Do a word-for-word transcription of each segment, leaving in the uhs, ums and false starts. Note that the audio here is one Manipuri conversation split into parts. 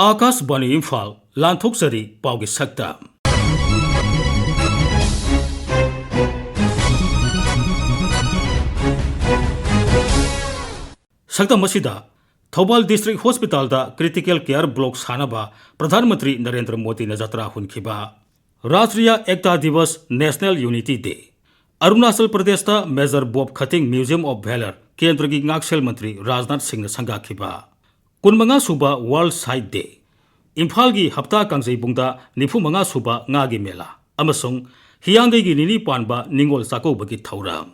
ꯑꯥꯀꯥꯁꯕꯥꯅꯤ ꯏꯝꯐꯥꯜ, ꯂꯥꯟꯊꯣꯛꯆꯔꯤ ꯄꯥꯎꯒꯤ ꯁꯛꯇꯝ꯫ ꯁꯛꯇꯝ ꯑꯁꯤꯗ ꯊꯧꯕꯥꯜ ꯗꯤꯁꯇ꯭ꯔꯤꯛ ꯍꯣꯁꯄꯤꯇꯥꯜꯗ ꯀ꯭ꯔꯤꯇꯤꯀꯦꯜ ꯀꯦꯌꯔ ꯕ꯭ꯂꯣꯛ ꯁꯥꯅꯕ ꯄ꯭ꯔꯙꯥꯟ ꯃꯟꯇ꯭ꯔꯤ ꯅꯔꯦꯟꯗ꯭ꯔ ꯃꯣꯗꯤꯅ ꯖꯇ꯭ꯔꯥ ꯍꯨꯟꯈꯤꯕ, ꯔꯥꯁꯇ꯭ꯔꯤꯌꯥ ꯑꯦꯛꯇꯥ ꯗꯤꯕꯁ, ꯅꯦꯁꯅꯦꯜ ꯌꯨꯅꯤꯇꯤ ꯗꯦ, ꯑꯔꯨꯅꯥꯆꯜ ꯄ꯭ꯔꯗꯦꯁꯇ major Bob ꯈꯇꯤꯡ museum of Vellore, ꯀꯦꯟꯗ꯭ꯔꯒꯤ ꯉꯥꯛꯁꯦꯜ ꯃꯟꯇ꯭ꯔꯤ ꯔꯥꯖꯅꯥꯊ ꯁꯤꯡꯅ ꯁꯪꯒꯥꯈꯤꯕ, ꯀꯨꯟꯃꯉꯥ ꯁꯨꯕ ꯋꯥꯔꯜꯗ ꯁꯥꯏꯠ ꯗꯦ, ꯏꯝꯐꯥꯜꯒꯤ ꯍꯞꯇꯥ ꯀꯥꯡꯖꯩꯕꯨꯡꯗ ꯅꯤꯐꯨ ꯃꯉꯥ ꯁꯨꯕ ꯉꯥꯒꯤ ꯃꯦꯂꯥ ꯑꯃꯁꯨꯡ ꯍꯤꯌꯥꯡꯒꯩꯒꯤ ꯅꯤꯅꯤ ꯄꯥꯟꯕ ꯅꯤꯉꯣꯜ ꯆꯥꯛꯀꯧꯕꯒꯤ ꯊꯧꯔꯝ꯫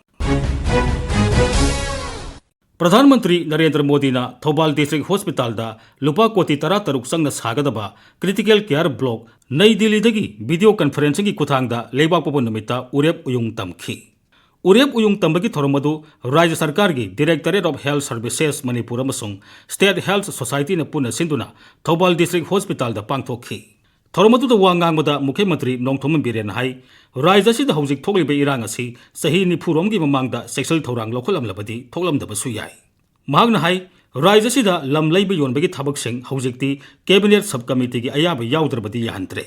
ꯄ꯭ꯔꯙꯥꯟ ꯃꯟꯇ꯭ꯔꯤ ꯅꯔꯦꯟꯗ꯭ꯔ ꯃꯣꯗꯤꯅ ꯊꯧꯕꯥꯜ ꯗꯤꯁꯇ꯭ꯔꯤꯛ ꯍꯣꯁꯄꯤꯇꯥꯜꯗ ꯂꯨꯄꯥ ꯀꯣꯇꯤ ꯇꯔꯥ ꯇꯔꯨꯛ ꯆꯪꯅ ꯁꯥꯒꯗꯕ ꯀ꯭ꯔꯤꯇꯤꯀꯦꯜ ꯀꯦꯌꯔ ꯕ꯭ꯂꯣꯛ ꯅꯩ ꯗꯤꯜꯂꯤꯗꯒꯤ ꯚꯤꯗꯤꯑꯣ ꯀꯟꯐꯔꯦꯟꯁꯤꯡꯒꯤ ꯈꯨꯠꯊꯥꯡꯗ ꯂꯩꯕꯥꯛꯄꯣꯛꯄ ꯅꯨꯃꯤꯠꯇ ꯎꯔꯦꯞ ꯎꯌꯨꯡ ꯇꯝꯈꯤ꯫ ꯎꯔꯦꯞ ꯎꯌꯨꯡ ꯇꯝꯕꯒꯤ ꯊꯧꯔꯝ ꯑꯗꯨ ꯔꯥꯖ꯭ꯌ ꯁꯔꯀꯥꯔꯒꯤ Directorate of Health Services Manipur ꯑꯃꯁꯨꯡ State Health Societyꯅ ꯄꯨꯟꯅ ꯁꯤꯟꯗꯨꯅ ꯊꯧꯕꯥꯜ ꯗꯤꯁꯇ꯭ꯔꯤꯛ ꯍꯣꯁꯄꯤꯇꯥꯜꯗ ꯄꯥꯡꯊꯣꯛꯈꯤ꯫ ꯊꯧꯔꯝ ꯑꯗꯨꯗ ꯋꯥ ꯉꯥꯡꯕꯗ ꯃꯨꯈ꯭ꯌ ꯃꯟꯇ꯭ꯔꯤ ꯅꯣꯡꯊꯣꯝꯕꯝ ꯕꯤꯔꯦꯟꯅ ꯍꯥꯏ, ꯔꯥꯖ꯭ꯌ ꯑꯁꯤꯗ ꯍꯧꯖꯤꯛ ꯊꯣꯛꯂꯤꯕ ꯏꯔꯥꯡ ꯑꯁꯤ ꯆꯍꯤ ꯅꯤꯐꯨꯔꯣꯝꯒꯤ ꯃꯃꯥꯡꯗ ꯆꯦꯛꯁꯤꯜ ꯊꯧꯔꯥꯡ ꯂꯧꯈꯠꯂꯝꯂꯕꯗꯤ ꯊꯣꯛꯂꯝꯗꯕꯁꯨ ꯌꯥꯏ꯫ ꯃꯍꯥꯛꯅ ꯍꯥꯏ, ꯔꯥꯖ꯭ꯌ ꯑꯁꯤꯗ ꯂꯝ ꯂꯩꯕ ꯌꯣꯟꯕꯒꯤ ꯊꯕꯛꯁꯤꯡ ꯍꯧꯖꯤꯛꯇꯤ Cabinet Sub Committeeꯒꯤ ꯑꯌꯥꯕ ꯌꯥꯎꯗ꯭ꯔꯕꯗꯤ ꯌꯥꯍꯟꯗ꯭ꯔꯦ꯫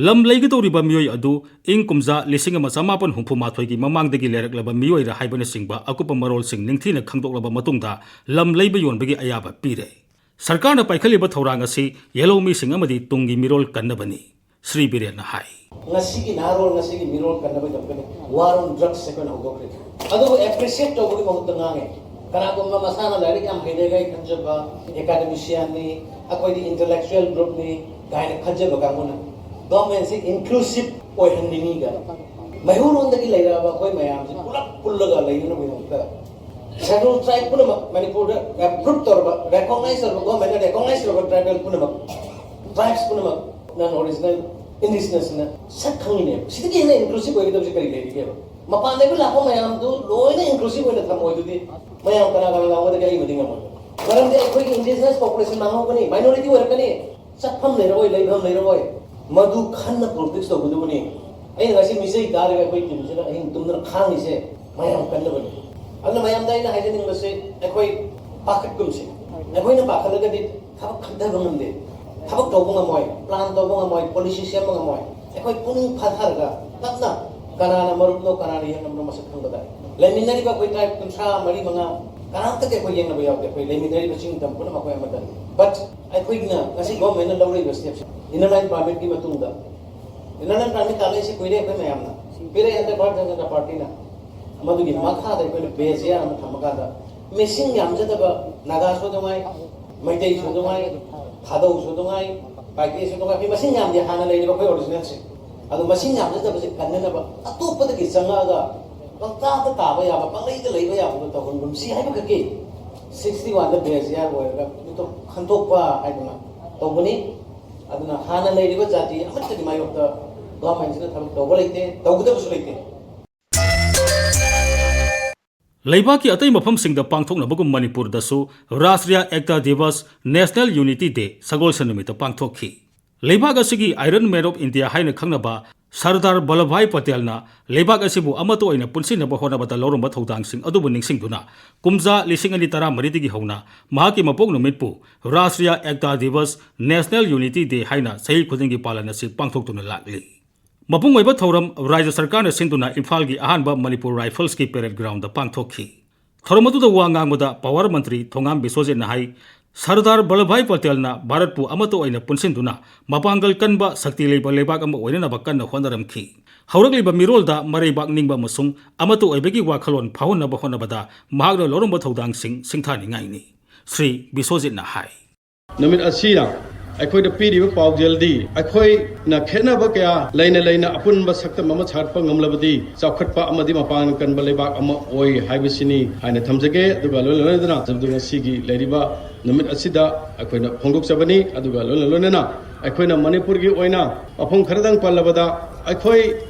ꯂꯝ ꯂꯩꯒꯗꯧꯔꯤꯕ ꯃꯤꯑꯣꯏ ꯑꯗꯨ ꯏꯪ ꯀꯨꯝꯖꯥ ꯂꯤꯁꯤꯡ ꯑꯃ ꯆꯃꯥꯄꯟ ꯍꯨꯝꯐꯨ ꯃꯥꯊꯣꯏꯒꯤ ꯃꯃꯥꯡꯗꯒꯤ ꯂꯩꯔꯛꯂꯕ ꯃꯤꯑꯣꯏꯔ ꯍꯥꯏꯕꯅꯆꯤꯡꯕ ꯑꯀꯨꯞꯄ ꯃꯔꯣꯜꯁꯤꯡ ꯅꯤꯡꯊꯤꯅ ꯈꯪꯗꯣꯛꯂꯕ ꯃꯇꯨꯡꯗ ꯂꯝ ꯂꯩꯕ ꯌꯣꯟꯕꯒꯤ ꯑꯌꯥꯕ ꯄꯤꯔꯦ꯫ ꯁꯔꯀꯥꯔꯅ ꯄꯥꯏꯈꯠꯂꯤꯕ ꯊꯧꯔꯥꯡ ꯑꯁꯤ ꯌꯦꯜꯍꯧꯃꯤꯁꯤꯡ ꯑꯃꯗꯤ ꯇꯨꯡꯒꯤ ꯃꯤꯔꯣꯜ ꯀꯟꯅꯕꯅꯤ, ꯁ꯭ꯔꯤ ꯕꯤꯔꯦꯟꯅ ꯍꯥꯏ꯫ ꯉꯁꯤꯒꯤ ꯅꯍꯥꯔꯣꯜ, ꯉꯁꯤꯒꯤ ꯃꯤꯔꯣꯜ ꯀꯟꯅꯕꯒꯤꯗꯃꯛꯇꯅꯤ War on Drugs ꯑꯩꯈꯣꯏꯅ ꯍꯧꯗꯣꯛꯈ꯭ꯔꯤꯁꯦ꯫ ꯑꯗꯨꯕꯨ appreciate ꯇꯧꯕꯒꯤ ꯃꯍꯨꯠꯇ ꯉꯥꯡꯉꯦ꯫ ꯀꯅꯥꯒꯨꯝꯕ ꯃꯁꯥꯅ ꯂꯥꯏꯔꯤꯛ ꯌꯥꯝ ꯍꯩꯔꯦꯒ ꯑꯩ ꯈꯟꯖꯕ, academicianꯅꯤ, ꯑꯩꯈꯣꯏꯗꯤ intellectual groupꯅꯤ ꯀꯥꯏꯅ ꯈꯟꯖꯕ ꯀꯥꯡꯕꯨꯅ governmentꯁꯤ inclusive ꯑꯣꯏꯍꯟꯅꯤꯡꯉꯤꯒ꯫ ꯃꯩꯍꯧꯔꯣꯟꯗꯒꯤ ꯂꯩꯔꯛꯑꯕ ꯑꯩꯈꯣꯏ ꯃꯌꯥꯝꯁꯤ ꯄꯨꯂꯞ ꯄꯨꯜꯂꯒ ꯂꯩꯅꯅꯕꯒꯤꯗꯃꯛꯇ Scheduled Tribe ꯄꯨꯝꯅꯃꯛ ꯃꯅꯤꯄꯨꯔꯗ approve ꯇꯧꯔꯕ, recognize ꯇꯧꯔꯕ, governmentꯅ recognize ꯇꯧꯔꯕ tribal ꯄꯨꯝꯅꯃꯛ, tribes ꯄꯨꯝꯅꯃꯛ non original indigenous ꯅ ꯁꯛ ꯈꯪꯉꯤꯅꯦꯕ꯫ ꯁꯤꯗꯒꯤ ꯍꯦꯟꯅ inclusive ꯑꯣꯏꯒꯗꯕꯁꯦ ꯀꯔꯤ ꯂꯩꯔꯤꯒꯦꯕ? ꯃꯄꯥꯟꯗꯒꯤ ꯂꯥꯛꯄ ꯃꯌꯥꯝꯗꯨ ꯂꯣꯏꯅ inclusive ꯑꯣꯏꯅ ꯊꯝꯃꯣꯏꯗꯨꯗꯤ ꯃꯌꯥꯝ ꯀꯅꯥ ꯀꯅꯥ ꯂꯥꯎꯒꯗꯒꯦ? ꯑꯩꯕꯨꯗꯤ ꯉꯝꯃꯣꯏ꯫ ꯃꯔꯝꯗꯤ ꯑꯩꯈꯣꯏꯒꯤ indigenous population ꯃꯥꯡꯍꯧꯒꯅꯤ, minority ꯑꯣꯏꯔꯛꯀꯅꯤ, ꯆꯠꯐꯝ ꯂꯩꯔꯛꯑꯣꯏ, ꯂꯩꯐꯝ ꯂꯩꯔꯛꯑꯣꯏ꯫ ꯃꯗꯨ ꯈꯟꯅ politics ꯇꯧꯒꯗꯕꯅꯤ꯫ ꯑꯩꯅ ꯉꯁꯤ ꯃꯤꯖꯩ ꯇꯥꯔꯒ ꯑꯩꯈꯣꯏ teamꯁꯤꯅ ꯑꯍꯤꯡ ꯇꯨꯝꯗꯅ ꯈꯥꯡꯉꯤꯁꯦ ꯃꯌꯥꯝ ꯀꯟꯅꯕꯅꯤ꯫ ꯑꯗꯨꯅ ꯃꯌꯥꯝꯗ ꯑꯩꯅ ꯍꯥꯏꯖꯅꯤꯡꯕꯁꯦ, ꯑꯩꯈꯣꯏ ꯄꯥꯈꯠꯀꯨꯝꯁꯦ꯫ ꯑꯩꯈꯣꯏꯅ ꯄꯥꯈꯠꯂꯒꯗꯤ ꯊꯕꯛ ꯈꯟꯊꯕ ꯉꯝꯗꯦ꯫ ꯊꯕꯛ ꯇꯧꯕ ꯉꯝꯃꯣꯏ, ꯄ꯭ꯂꯥꯟ ꯇꯧꯕ ꯉꯝꯃꯣꯏ, ꯄꯣꯂꯤꯁꯤ ꯁꯦꯝꯕ ꯉꯝꯃꯣꯏ꯫ ꯑꯩꯈꯣꯏ ꯄꯨꯛꯅꯤꯡ ꯐꯥꯊꯔꯒ ꯇꯞꯅ ꯀꯅꯥꯅ ꯃꯔꯨꯞꯅꯣ, ꯀꯅꯥꯅ ꯌꯦꯛꯅꯕꯅꯣ ꯃꯁꯛ ꯈꯪꯕꯗ ꯂꯩꯃꯤꯟꯅꯔꯤꯕ ꯑꯩꯈꯣꯏ ꯇ꯭ꯔꯥꯏꯕ ꯀꯨꯟꯊ꯭ꯔꯥ ꯃꯔꯤ ꯃꯉꯥ ꯀꯅꯥꯝꯇꯒꯤ ꯑꯩꯈꯣꯏ ꯌꯦꯛꯅꯕ ꯌꯥꯎꯗꯦ꯫ ꯑꯩꯈꯣꯏ ꯂꯩꯃꯤꯟꯅꯔꯤꯕ ꯆꯤꯡ ꯇꯝ ꯄꯨꯝꯅꯃꯛ ꯑꯩꯈꯣꯏ ꯑꯃꯠꯇꯅꯤ꯫ ꯕꯠ ꯑꯩꯈꯣꯏꯅ ꯉꯁꯤ ꯒꯣꯔꯃꯦꯟꯅ ꯂꯧꯔꯤꯕ ꯁ꯭ꯇꯦꯞꯁꯦ, ꯏꯅꯔ ꯂꯥꯏꯟ ꯄꯥꯔꯃꯤꯠꯀꯤ ꯃꯇꯨꯡꯗ, ꯏꯅꯔ ꯂꯥꯏꯟ ꯄꯥꯔꯃꯤꯠ ꯇꯥꯟꯅꯔꯤꯁꯦ ꯀꯨꯏꯔꯦ ꯑꯩꯈꯣꯏ ꯃꯌꯥꯝꯅ, ꯄꯤꯔꯛꯑꯦ ꯍꯟꯗꯛ ꯚꯥꯔꯠ ꯖꯅꯇꯥ ꯄꯥꯔꯇꯤꯅ꯫ ꯃꯗꯨꯒꯤ ꯃꯈꯥꯗ ꯑꯩꯈꯣꯏꯅ ꯕꯦꯖꯤꯌꯥ ꯑꯃ ꯊꯝꯃꯀꯥꯟꯗ ꯃꯤꯁꯤꯡ ꯌꯥꯝꯖꯗꯕ ꯅꯥꯒꯥꯁꯨ ꯑꯗꯨꯉꯥꯏ, ꯃꯩꯇꯩꯁꯨ ꯑꯗꯨꯉꯥꯏ, ꯊꯥꯗꯧꯁꯨ ꯑꯗꯨꯉꯥꯏ, ꯄꯥꯏꯀꯦꯁꯨ ꯑꯗꯨꯉꯥꯏ, ꯑꯩꯈꯣꯏ ꯃꯁꯤꯡ ꯌꯥꯝꯗꯦ ꯍꯥꯟꯅ ꯂꯩꯔꯤꯕ ꯑꯩꯈꯣꯏ ꯑꯣꯔꯤꯖꯤꯅꯦꯜꯁꯦ꯫ ꯑꯗꯣ ꯃꯁꯤꯡ ꯌꯥꯝꯖꯗꯕꯁꯦ ꯀꯟꯅꯅꯕ ꯑꯇꯣꯞꯄꯗꯒꯤ ꯆꯪꯉꯛꯑꯒ ꯄꯪꯇꯥꯗ ꯇꯥꯕ ꯌꯥꯕ, ꯄꯪꯂꯩꯗ ꯂꯩꯕ ꯌꯥꯕꯗꯣ ꯇꯧꯍꯟꯒꯨꯝꯁꯤ ꯍꯥꯏꯕꯈꯛꯀꯤ ꯁꯤꯛꯁꯇꯤ ꯋꯥꯟꯗ ꯕꯦꯖꯤꯌꯥ ꯑꯣꯏꯔꯒ ꯈꯟꯗꯣꯛꯄ ꯍꯥꯏꯗꯅ ꯇꯧꯕꯅꯤ꯫ ꯑꯗꯨꯅ ꯍꯥꯟꯅ ꯂꯩꯔꯤꯕ ꯖꯥꯇꯤ ꯑꯃꯠꯇꯒꯤ ꯃꯥꯌꯣꯛꯇ ꯒꯚꯔꯟꯃꯦꯟꯠꯁꯤꯅ ꯊꯕꯛ ꯇꯧꯕ ꯂꯩꯇꯦ, ꯇꯧꯒꯗꯕꯁꯨ ꯂꯩꯇꯦ꯫ ꯂꯩꯕꯥꯛꯀꯤ ꯑꯇꯩ ꯃꯐꯝꯁꯤꯡꯗ ꯄꯥꯡꯊꯣꯛꯅꯕꯒꯨꯝ ꯃꯅꯤꯄꯨꯔꯗꯁꯨ ꯔꯥꯁꯇ꯭ꯔꯤꯌꯥ ꯑꯦꯛꯇꯥ ꯗꯤꯕꯁ, ꯅꯦꯁꯅꯦꯜ ꯌꯨꯅꯤꯇꯤ ꯗꯦ ꯁꯒꯣꯜꯁꯦꯟ ꯅꯨꯃꯤꯠꯇ ꯄꯥꯡꯊꯣꯛꯈꯤ꯫ ꯂꯩꯕꯥꯛ ꯑꯁꯤꯒꯤ Iron Man of India ꯍꯥꯏꯅ ꯈꯪꯅꯕ ꯁꯔꯗꯥꯔ ꯚꯜꯂꯚꯚꯥꯏ ꯄꯇꯦꯜꯅ ꯂꯩꯕꯥꯛ ꯑꯁꯤꯕꯨ ꯑꯃꯠꯇ ꯑꯣꯏꯅ ꯄꯨꯟꯁꯤꯟꯅꯕ ꯍꯣꯠꯅꯕꯗ ꯂꯧꯔꯝꯕ ꯊꯧꯗꯥꯡꯁꯤꯡ ꯑꯗꯨꯕꯨ ꯅꯤꯡꯁꯤꯡꯗꯨꯅ ꯀꯨꯝꯖꯥ ꯂꯤꯁꯤꯡ ꯑꯅꯤ ꯇꯔꯥꯃꯔꯤꯗꯒꯤ ꯍꯧꯅ ꯃꯍꯥꯛꯀꯤ ꯃꯄꯣꯛ ꯅꯨꯃꯤꯠꯄꯨ ꯔꯥꯁꯇ꯭ꯔꯤꯌꯥ ꯑꯦꯛꯇꯥ ꯗꯤꯕꯁ, ꯅꯦꯁꯅꯦꯜ ꯌꯨꯅꯤꯇꯤ ꯗꯦ ꯍꯥꯏꯅ ꯆꯍꯤ ꯈꯨꯗꯤꯡꯒꯤ ꯄꯥꯂꯟ ꯑꯁꯤ ꯄꯥꯡꯊꯣꯛꯇꯨꯅ ꯂꯥꯛꯂꯤ꯫ ꯃꯄꯨꯡ ꯑꯣꯏꯕ ꯊꯧꯔꯝ ꯔꯥꯖ꯭ꯌ ꯁꯔꯀꯥꯔꯅ ꯁꯤꯟꯗꯨꯅ ꯏꯝꯐꯥꯜꯒꯤ ꯑꯍꯥꯟꯕ ꯃꯅꯤꯄꯨꯔ ꯔꯥꯏꯐꯜꯁꯀꯤ ꯄꯦꯔꯦꯗ ꯒ꯭ꯔꯥꯎꯟꯗ ꯄꯥꯡꯊꯣꯛꯈꯤ꯫ ꯊꯧꯔꯝ ꯑꯗꯨꯗ ꯋꯥ ꯉꯥꯡꯕꯗ ꯄꯥꯋꯔ ꯃꯟꯇ꯭ꯔꯤ ꯊꯣꯉꯥꯝ ꯕꯤꯁ꯭ꯋꯖꯤꯠꯅ ꯍꯥꯏ, ꯁꯔꯗꯥꯔ ꯚꯜꯂꯚꯚꯥꯏ ꯄꯇꯦꯜꯅ ꯚꯥꯔꯠꯄꯨ ꯑꯃꯠꯇ ꯑꯣꯏꯅ ꯄꯨꯟꯁꯤꯟꯗꯨꯅ ꯃꯄꯥꯡꯒꯜ ꯀꯟꯕ, ꯁꯛꯇꯤ ꯂꯩꯕ ꯂꯩꯕꯥꯛ ꯑꯃ ꯑꯣꯏꯅꯅꯕ ꯀꯟꯅ ꯍꯣꯠꯅꯔꯝꯈꯤ꯫ ꯍꯧꯔꯛꯂꯤꯕ ꯃꯤꯔꯣꯜꯗ ꯃꯔꯩꯕꯥꯛ ꯅꯤꯡꯕ ꯑꯃꯁꯨꯡ ꯑꯃꯠꯇ ꯑꯣꯏꯕꯒꯤ ꯋꯥꯈꯜꯂꯣꯟ ꯐꯥꯎꯍꯟꯅꯕ ꯍꯣꯠꯅꯕꯗ ꯃꯍꯥꯛꯅ ꯂꯧꯔꯝꯕ ꯊꯧꯗꯥꯡꯁꯤꯡ ꯁꯤꯡꯊꯥꯅꯤꯡꯉꯥꯏꯅꯤ, ꯁ꯭ꯔꯤ ꯕꯤꯁ꯭ꯋꯖꯤꯠꯅ ꯍꯥꯏ꯫ ꯅꯨꯃꯤꯠ ꯑꯁꯤꯅ ꯑꯩꯈꯣꯏꯗ ꯄꯤꯔꯤꯕ ꯄꯥꯎꯖꯦꯜꯗꯤ, ꯑꯩꯈꯣꯏꯅ ꯈꯦꯠꯅꯕ ꯀꯌꯥ ꯂꯩꯅ ꯂꯩꯅ ꯑꯄꯨꯟꯕ ꯁꯛꯇꯝ ꯑꯃ ꯁꯥꯒꯠꯄ ꯉꯝꯂꯕꯗꯤ ꯆꯥꯎꯈꯠꯄ ꯑꯃꯗꯤ ꯃꯄꯥꯡꯒꯜ ꯀꯟꯕ ꯂꯩꯕꯥꯛ ꯑꯃ ꯑꯣꯏ ꯍꯥꯏꯕꯁꯤꯅꯤ ꯍꯥꯏꯅ ꯊꯝꯖꯒꯦ꯫ ꯑꯗꯨꯒ ꯂꯣꯏꯅ ꯂꯣꯏꯅꯅ ꯉꯁꯤꯒꯤ ꯂꯩꯔꯤꯕ ꯅꯨꯃꯤꯠ ꯑꯁꯤꯗ ꯑꯩꯈꯣꯏꯅ ꯐꯣꯡꯗꯣꯛꯆꯕꯅꯤ꯫ ꯑꯗꯨꯒ ꯂꯣꯏꯅ ꯂꯣꯏꯅꯅ ꯑꯩꯈꯣꯏꯅ ꯃꯅꯤꯄꯨꯔꯒꯤ ꯑꯣꯏꯅ ꯃꯐꯝ ꯈꯔꯗꯪ ꯄꯜꯂꯕꯗ, ꯑꯩꯈꯣꯏ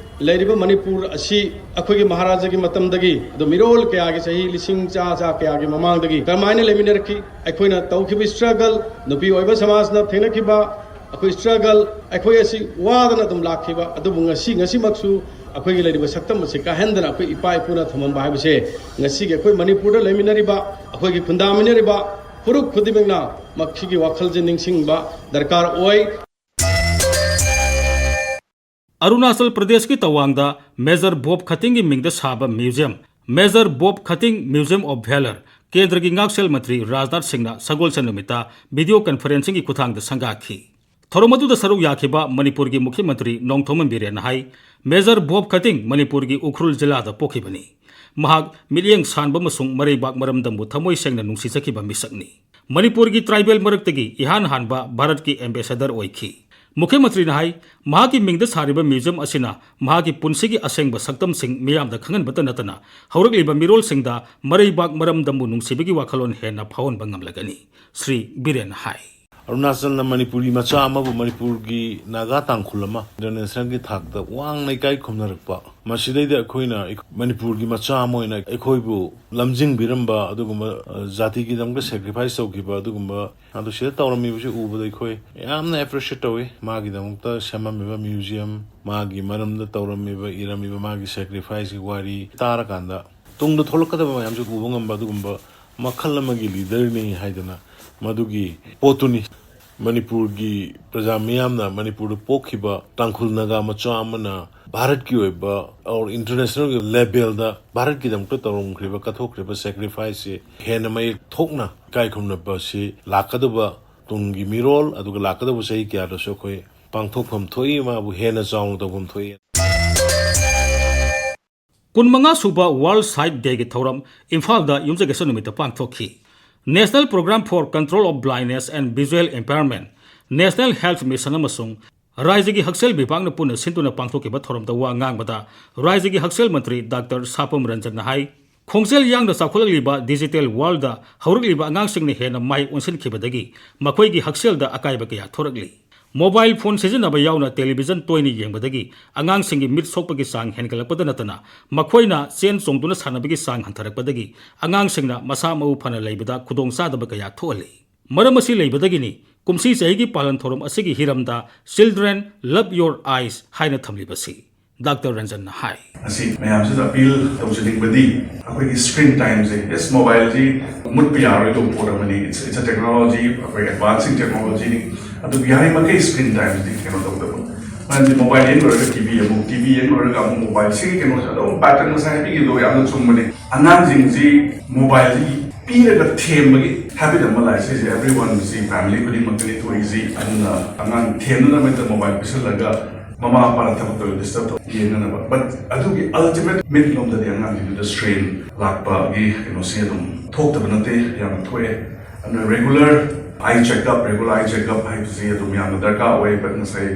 ꯂꯩꯔꯤꯕ ꯃꯅꯤꯄꯨꯔ ꯑꯁꯤ ꯑꯩꯈꯣꯏꯒꯤ ꯃꯍꯥꯔꯥꯖꯥꯒꯤ ꯃꯇꯝꯗꯒꯤ, ꯑꯗꯨ ꯃꯤꯔꯣꯜ ꯀꯌꯥꯒꯤ ꯆꯍꯤ ꯂꯤꯁꯤꯡ ꯆꯥ ꯆꯥ ꯀꯌꯥꯒꯤ ꯃꯃꯥꯡꯗꯒꯤ ꯀꯔꯝꯍꯥꯏꯅ ꯂꯩꯃꯤꯟꯅꯔꯛꯈꯤ? ꯑꯩꯈꯣꯏꯅ ꯇꯧꯈꯤꯕ ꯏꯁꯇ꯭ꯔꯒꯜ, ꯅꯨꯄꯤ ꯑꯣꯏꯕ ꯁꯃꯥꯖꯅ ꯊꯦꯡꯅꯈꯤꯕ ꯑꯩꯈꯣꯏ ꯏꯁꯇ꯭ꯔꯒꯜ, ꯑꯩꯈꯣꯏ ꯑꯁꯤ ꯋꯥꯗꯅ ꯑꯗꯨꯝ ꯂꯥꯛꯈꯤꯕ, ꯑꯗꯨꯕꯨ ꯉꯁꯤ, ꯉꯁꯤꯃꯛꯁꯨ ꯑꯩꯈꯣꯏꯒꯤ ꯂꯩꯔꯤꯕ ꯁꯛꯇꯝ ꯑꯁꯤ ꯀꯥꯏꯍꯟꯗꯅ ꯑꯩꯈꯣꯏ ꯏꯄꯥ ꯏꯄꯨꯅ ꯊꯝꯃꯝꯕ ꯍꯥꯏꯕꯁꯦ, ꯉꯁꯤꯒꯤ ꯑꯩꯈꯣꯏ ꯃꯅꯤꯄꯨꯔꯗ ꯂꯩꯃꯤꯟꯅꯔꯤꯕ, ꯑꯩꯈꯣꯏꯒꯤ ꯈꯨꯟꯗꯥꯃꯤꯟꯅꯔꯤꯕ ꯐꯨꯔꯨꯞ ꯈꯨꯗꯤꯡꯃꯛꯅ ꯃꯁꯤꯒꯤ ꯋꯥꯈꯜꯁꯦ ꯅꯤꯡꯁꯤꯡꯕ ꯗꯔꯀꯥꯔ ꯑꯣꯏ꯫ ꯑꯔꯨꯅꯥꯆꯜ ꯄ꯭ꯔꯗꯦꯁꯀꯤ ꯇꯋꯥꯡꯗ ꯃꯦꯖꯔ ꯕꯣꯕ ꯈꯇꯤꯡꯒꯤ ꯃꯤꯡꯗ ꯁꯥꯕ museum, Major Bob Khating Museum of Valour, ꯀꯦꯟꯗ꯭ꯔꯒꯤ ꯉꯥꯛꯁꯦꯜ ꯃꯟꯇ꯭ꯔꯤ ꯔꯥꯖꯅꯥꯊ ꯁꯤꯡꯅ ꯁꯒꯣꯜꯁꯦꯟ ꯅꯨꯃꯤꯠꯇ ꯚꯤꯗꯤꯑꯣ ꯀꯟꯐꯔꯦꯟꯁꯤꯡꯒꯤ ꯈꯨꯠꯊꯥꯡꯗ ꯁꯪꯒꯥꯈꯤ꯫ ꯊꯧꯔꯝ ꯑꯗꯨꯗ ꯁꯔꯨꯛ ꯌꯥꯈꯤꯕ ꯃꯅꯤꯄꯨꯔꯒꯤ ꯃꯨꯈ꯭ꯌ ꯃꯟꯇ꯭ꯔꯤ ꯅꯣꯡꯊꯣꯝꯕꯝ ꯕꯤꯔꯦꯟꯅ ꯍꯥꯏ, ꯃꯦꯖꯔ ꯕꯣꯕ ꯈꯇꯤꯡ ꯃꯅꯤꯄꯨꯔꯒꯤ ꯎꯈ꯭ꯔꯨꯜ ꯖꯤꯂꯥꯗ ꯄꯣꯛꯈꯤꯕꯅꯤ꯫ ꯃꯍꯥꯛ ꯃꯤꯠꯌꯦꯡ ꯁꯥꯟꯕ ꯑꯃꯁꯨꯡ ꯃꯔꯩꯕꯥꯛ ꯃꯔꯝꯗꯝꯕꯨ ꯊꯃꯣꯏ ꯁꯦꯡꯅ ꯅꯨꯡꯁꯤꯖꯈꯤꯕ ꯃꯤꯁꯛꯅꯤ꯫ ꯃꯅꯤꯄꯨꯔꯒꯤ ꯇ꯭ꯔꯥꯏꯕꯦꯜ ꯃꯔꯛꯇꯒꯤ ꯏꯍꯥꯟ ꯍꯥꯟꯕ ꯚꯥꯔꯠꯀꯤ ꯑꯦꯝꯕꯦꯁꯦꯗꯔ ꯑꯣꯏꯈꯤ꯫ ꯃꯨꯈ꯭ꯌ ꯃꯟꯇ꯭ꯔꯤꯅ ꯍꯥꯏ, ꯃꯍꯥꯛꯀꯤ ꯃꯤꯡꯗ ꯁꯥꯔꯤꯕ ꯃ꯭ꯌꯨꯖꯤꯌꯝ ꯑꯁꯤꯅ ꯃꯍꯥꯛꯀꯤ ꯄꯨꯟꯁꯤꯒꯤ ꯑꯁꯦꯡꯕ ꯁꯛꯇꯝꯁꯤꯡ ꯃꯤꯌꯥꯝꯗ ꯈꯪꯍꯟꯕꯇ ꯅꯠꯇꯅ ꯍꯧꯔꯛꯂꯤꯕ ꯃꯤꯔꯣꯜꯁꯤꯡꯗ ꯃꯔꯩꯕꯥꯛ ꯃꯔꯝꯗꯝꯕꯨ ꯅꯨꯡꯁꯤꯕꯒꯤ ꯋꯥꯈꯜꯂꯣꯟ ꯍꯦꯟꯅ ꯐꯥꯎꯍꯟꯕ ꯉꯝꯂꯒꯅꯤ꯫ ꯁ꯭ꯔꯤ ꯕꯤꯔꯦꯟꯅ ꯍꯥꯏ꯫ ꯑꯔꯨꯅꯥꯆꯜꯅ ꯃꯅꯤꯄꯨꯔꯤ ꯃꯆꯥ ꯑꯃꯕꯨ ꯃꯅꯤꯄꯨꯔꯒꯤ ꯅꯥꯒꯥ ꯇꯥꯡꯈꯨꯜ ꯑꯃ ꯏꯟꯇꯔꯅꯦꯁꯅꯦꯜꯒꯤ ꯊꯥꯛꯇ ꯋꯥꯡꯅ ꯏꯀꯥꯏ ꯈꯨꯝꯅꯔꯛꯄ, ꯃꯁꯤꯗꯩꯗ ꯑꯩꯈꯣꯏꯅ ꯃꯅꯤꯄꯨꯔꯒꯤ ꯃꯆꯥ ꯑꯃ ꯑꯣꯏꯅ ꯑꯩꯈꯣꯏꯕꯨ ꯂꯝꯖꯤꯡꯕꯤꯔꯝꯕ ꯑꯗꯨꯒꯨꯝꯕ, ꯑ, ꯖꯥꯇꯤꯒꯤꯗꯃꯛꯇ ꯁꯦꯀ꯭ꯔꯤꯐꯥꯏꯁ ꯇꯧꯈꯤꯕ ꯑꯗꯨꯒꯨꯝꯕ ꯑꯗꯨ ꯁꯤꯗ ꯇꯧꯔꯝꯃꯤꯕꯁꯤ ꯎꯕꯗ ꯑꯩꯈꯣꯏ ꯌꯥꯝꯅ ꯑꯦꯄ꯭ꯔꯤꯁꯤꯌꯦꯠ ꯇꯧꯏ꯫ ꯃꯥꯒꯤꯗꯃꯛꯇ ꯁꯦꯝꯃꯝꯃꯤꯕ ꯃ꯭ꯌꯨꯖꯤꯌꯝ, ꯃꯥꯒꯤ ꯃꯔꯝꯗ ꯇꯧꯔꯝꯃꯤꯕ, ꯏꯔꯝꯃꯤꯕ ꯃꯥꯒꯤ ꯁꯦꯀ꯭ꯔꯤꯐꯥꯏꯁꯀꯤ ꯋꯥꯔꯤ ꯇꯥꯔꯀꯥꯟꯗ ꯇꯨꯡꯗ ꯊꯣꯛꯂꯛꯀꯗꯕ ꯃꯌꯥꯝꯁꯦ ꯎꯕ ꯉꯝꯕ ꯑꯗꯨꯒꯨꯝꯕ ꯃꯈꯜ ꯑꯃꯒꯤ ꯂꯤꯗꯔꯅꯤ ꯍꯥꯏꯗꯅ ꯃꯗꯨꯒꯤ ꯄꯣꯠꯇꯨꯅꯤ꯫ ꯃꯅꯤꯄꯨꯔꯒꯤ ꯄ꯭ꯔꯖꯥ ꯃꯤꯌꯥꯝꯅ ꯃꯅꯤꯄꯨꯔꯗ ꯄꯣꯛꯈꯤꯕ ꯇꯥꯡꯈꯨꯜ ꯅꯥꯒꯥ ꯃꯆꯥ ꯑꯃꯅ ꯚꯥꯔꯠꯀꯤ ꯑꯣꯏꯕ ꯑꯣꯔ ꯏꯟꯇꯔꯅꯦꯁꯅꯦꯜꯒꯤ ꯂꯦꯚꯦꯜꯗ ꯚꯥꯔꯠꯀꯤꯗꯃꯛꯇ ꯇꯧꯔꯝꯈ꯭ꯔꯤꯕ, ꯀꯠꯊꯣꯛꯈ꯭ꯔꯤꯕ ꯁꯦꯀ꯭ꯔꯤꯐꯥꯏꯁꯁꯦ ꯍꯦꯟꯅ ꯃꯌꯦꯛ ꯊꯣꯛꯅ ꯏꯀꯥꯏ ꯈꯨꯝꯅꯕ ꯑꯁꯤ ꯂꯥꯛꯀꯗꯕ ꯇꯨꯡꯒꯤ ꯃꯤꯔꯣꯜ ꯑꯗꯨꯒ ꯂꯥꯛꯀꯗꯕ ꯆꯍꯤ ꯀꯌꯥꯗꯁꯨ ꯑꯩꯈꯣꯏ ꯄꯥꯡꯊꯣꯛꯐꯝ ꯊꯣꯛꯏ, ꯃꯥꯕꯨ ꯍꯦꯟꯅ ꯆꯥꯎꯅ ꯇꯧꯐꯝ ꯊꯣꯛꯏ꯫ ꯀꯨꯟꯃꯉꯥ ꯁꯨꯕ World Sight Dayꯒꯤ ꯊꯧꯔꯝ ꯏꯝꯐꯥꯜꯗ ꯌꯨꯝꯖꯀꯩꯁ ꯅꯨꯃꯤꯠꯇ ꯄꯥꯡꯊꯣꯛꯈꯤ꯫ National Program for Control of Blindness and Visual Impairment, National Health Mission ꯑꯃꯁꯨꯡ ꯔꯥꯏꯖꯒꯤ ꯍꯛꯁꯦꯜ ꯕꯤꯚꯥꯒꯅ ꯄꯨꯟꯅ ꯁꯤꯟꯗꯨꯅ ꯄꯥꯡꯊꯣꯛꯈꯤꯕ ꯊꯧꯔꯝꯗ ꯋꯥ ꯉꯥꯡꯕꯗ ꯔꯥꯏꯖꯒꯤ ꯍꯛꯁꯦꯜ ꯃꯟꯇ꯭ꯔꯤ ꯗꯥꯛꯇꯔ ꯁꯥꯄꯝ ꯔꯟꯖꯟꯅ ꯍꯥꯏ, ꯈꯣꯡꯖꯦꯜ ꯌꯥꯡꯅ ꯆꯥꯎꯈꯠꯂꯛꯂꯤꯕ ꯗꯤꯖꯤꯇꯦꯜ ꯋꯥꯔꯜꯗ ꯍꯧꯔꯛꯂꯤꯕ ꯑꯉꯥꯡꯁꯤꯡꯅ ꯍꯦꯟꯅ ꯃꯥꯏ ꯑꯣꯟꯁꯤꯟꯈꯤꯕꯗꯒꯤ ꯃꯈꯣꯏꯒꯤ ꯍꯛꯁꯦꯜꯗ ꯑꯀꯥꯏꯕ ꯀꯌꯥ ꯊꯣꯔꯛꯂꯤ꯫ ꯃꯣꯕꯥꯏꯜ ꯐꯣꯟ ꯁꯤꯖꯤꯟꯅꯕ ꯌꯥꯎꯅ ꯇꯦꯂꯤꯚꯤꯖꯟ ꯇꯣꯏꯅ ꯌꯦꯡꯕꯗꯒꯤ ꯑꯉꯥꯡꯁꯤꯡꯒꯤ ꯃꯤꯠ ꯁꯣꯛꯄꯒꯤ ꯆꯥꯡ ꯍꯦꯟꯒꯠꯂꯛꯄꯗ ꯅꯠꯇꯅ ꯃꯈꯣꯏꯅ ꯆꯦꯟ ꯆꯣꯡꯗꯨꯅ ꯁꯥꯟꯅꯕꯒꯤ ꯆꯥꯡ ꯍꯟꯊꯔꯛꯄꯗꯒꯤ ꯑꯉꯥꯡꯁꯤꯡꯅ ꯃꯁꯥ ꯃꯎ ꯐꯅ ꯂꯩꯕꯗ ꯈꯨꯗꯣꯡꯆꯥꯗꯕ ꯀꯌꯥ ꯊꯣꯛꯍꯜꯂꯤ꯫ ꯃꯔꯝ ꯑꯁꯤ ꯂꯩꯕꯗꯒꯤꯅꯤ ꯀꯨꯝꯁꯤ ꯆꯍꯤꯒꯤ ꯄꯥꯂꯟ ꯊꯧꯔꯝ ꯑꯁꯤꯒꯤ ꯍꯤꯔꯝꯗ Children Love Your Eyes ꯍꯥꯏꯅ ꯊꯝꯂꯤꯕꯁꯤ꯫ ꯗꯥꯛꯇꯔ ꯔꯟꯖꯟꯅ ꯍꯥꯏ꯫ ꯑꯁꯤ ꯃꯌꯥꯝꯁꯤꯗ ꯑꯄꯤꯜ ꯇꯧꯖꯅꯤꯡꯕꯗꯤ ꯑꯩꯈꯣꯏꯒꯤ ꯁ꯭ꯀ꯭ꯔꯤꯟ ꯇꯥꯏꯝꯁꯦ, yes, ꯃꯣꯕꯥꯏꯜꯁꯤ ꯃꯨꯠꯄ ꯌꯥꯔꯣꯏꯗꯧꯕ ꯄꯣꯠ ꯑꯃꯅꯤ꯫ It's, it's a technology, ꯑꯩꯈꯣꯏ ꯑꯦꯗꯚꯥꯟꯁꯤꯡ ꯇꯦꯛꯅꯣꯂꯣꯖꯤꯅꯤ꯫ ꯑꯗꯨꯕꯨ ꯌꯥꯔꯤꯃꯈꯩ ꯁ꯭ꯀ꯭ꯔꯤꯟ ꯇꯥꯏꯝꯁꯤꯗꯤ ꯀꯩꯅꯣ ꯇꯧꯗꯕ꯫ ꯃꯔꯝꯗꯤ ꯃꯣꯕꯥꯏꯜ ꯌꯦꯡ ꯂꯣꯏꯔꯒ ꯇꯤ ꯚꯤ ꯑꯃꯨꯛ, ꯇꯤ ꯚꯤ ꯌꯦꯡ ꯂꯣꯏꯔꯒ ꯑꯃꯨꯛ ꯃꯣꯕꯥꯏꯜ, ꯁꯤꯒꯤ ꯀꯩꯅꯣꯁꯦ ꯑꯗꯨꯝ ꯄꯦꯇꯔꯟ ꯉꯁꯥꯏ ꯍꯥꯏꯕꯤꯈꯤꯕꯗꯣ ꯌꯥꯝꯅ ꯆꯨꯝꯕꯅꯤ꯫ ꯑꯉꯥꯡꯁꯤꯡꯁꯤ ꯃꯣꯕꯥꯏꯜꯁꯤ ꯄꯤꯔꯒ ꯊꯦꯝꯕꯒꯤ ꯍꯦꯕꯤꯠ ꯑꯃ ꯂꯥꯛꯑꯦ꯫ ꯁꯤꯁꯦ ꯑꯦꯕ꯭ꯔꯤ ꯋꯥꯟꯁꯤ, ꯐꯦꯃꯤꯂꯤ ꯈꯨꯗꯤꯡꯃꯛꯇꯅꯤ ꯊꯣꯛꯏꯁꯤ꯫ ꯑꯗꯨꯅ ꯑꯉꯥꯡ ꯊꯦꯝꯅꯅꯕ ꯃꯣꯕꯥꯏꯜ ꯄꯤꯁꯜꯂꯒ ꯃꯃꯥ ꯃꯄꯥꯅ ꯊꯕꯛ ꯇꯧꯔ ꯗꯤꯁꯇꯔꯕ ꯇꯧ ꯌꯦꯡꯅꯅꯕ꯫ But ꯑꯗꯨꯒꯤ ꯑꯜꯇꯤꯃꯦꯠ ꯃꯤꯠꯂꯣꯝꯗꯗꯤ ꯑꯉꯥꯡꯁꯤꯡꯗꯨꯗ ꯁ꯭ꯇ꯭ꯔꯦꯟ ꯂꯥꯛꯄꯒꯤ ꯀꯩꯅꯣꯁꯤ ꯑꯗꯨꯝ ꯊꯣꯛꯇꯕ ꯅꯠꯇꯦ, ꯌꯥꯝꯅ ꯊꯣꯛꯑꯦ꯫ ꯑꯗꯨꯅ regular eye checkup, regular eye checkup ꯍꯥꯏꯕꯁꯤ ꯑꯗꯨꯝ ꯌꯥꯝꯅ ꯗꯔꯀꯥꯔ ꯑꯣꯏ꯫ But ꯉꯁꯥꯏ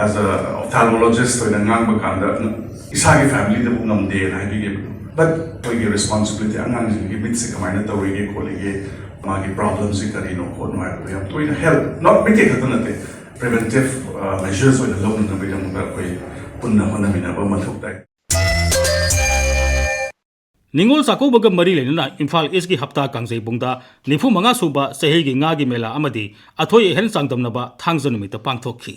as a ophthalmologist ꯑꯣꯏꯅ ꯉꯥꯡꯕ ꯀꯥꯟꯗ ꯏꯁꯥꯒꯤ ꯐꯦꯃꯤꯂꯤꯗꯕꯨ ꯉꯝꯗꯦꯅ ꯍꯥꯏꯕꯤꯈꯤꯕ꯫ But ꯑꯩꯈꯣꯏꯒꯤ ꯔꯦꯁꯄꯣꯟꯁꯤꯕꯤꯂꯤꯇꯤ ꯑꯉꯥꯡꯁꯤꯡꯒꯤ ꯃꯤꯠꯁꯦ ꯀꯃꯥꯏꯅ ꯇꯧꯔꯤꯒꯦ ꯈꯣꯠꯂꯤꯒꯦ, ꯃꯥꯒꯤ ꯄ꯭ꯔꯣꯕ꯭ꯂꯦꯝꯁꯤ ꯀꯔꯤꯅꯣ ꯈꯣꯠꯅꯣ ꯍꯥꯏꯕꯗꯣ ꯌꯥꯝ ꯇꯣꯏꯅ ꯍꯦꯜꯊ, ꯅꯣꯠ ꯃꯤꯠꯀꯤ ꯈꯛꯇ ꯅꯠꯇꯦ, ꯄ꯭ꯔꯤꯚꯦꯟꯇꯤꯞ ꯃꯦꯖꯔꯁ ꯑꯣꯏꯅ ꯂꯧꯅꯅꯕꯒꯤꯗꯃꯛꯇ ꯑꯩꯈꯣꯏ ꯄꯨꯟꯅ ꯍꯣꯠꯅꯃꯤꯟꯅꯕ ꯃꯊꯧ ꯇꯥꯏ꯫ ꯅꯤꯉꯣꯜ ꯆꯥꯛꯀꯧꯕꯒ ꯃꯔꯤ ꯂꯩꯅꯅ ꯏꯝꯐꯥꯜ ꯏꯁꯀꯤ ꯍꯞꯇꯥ ꯀꯥꯡꯖꯩꯕꯨꯡꯗ ꯅꯤꯐꯨ ꯃꯉꯥ ꯁꯨꯕ ꯆꯍꯤꯒꯤ ꯉꯥꯒꯤ ꯃꯦꯂꯥ ꯑꯃꯗꯤ ꯑꯊꯣꯏ ꯑꯍꯦꯟ ꯆꯥꯡꯗꯝꯅꯕ ꯊꯥꯡꯖ ꯅꯨꯃꯤꯠꯇ ꯄꯥꯡꯊꯣꯛꯈꯤ꯫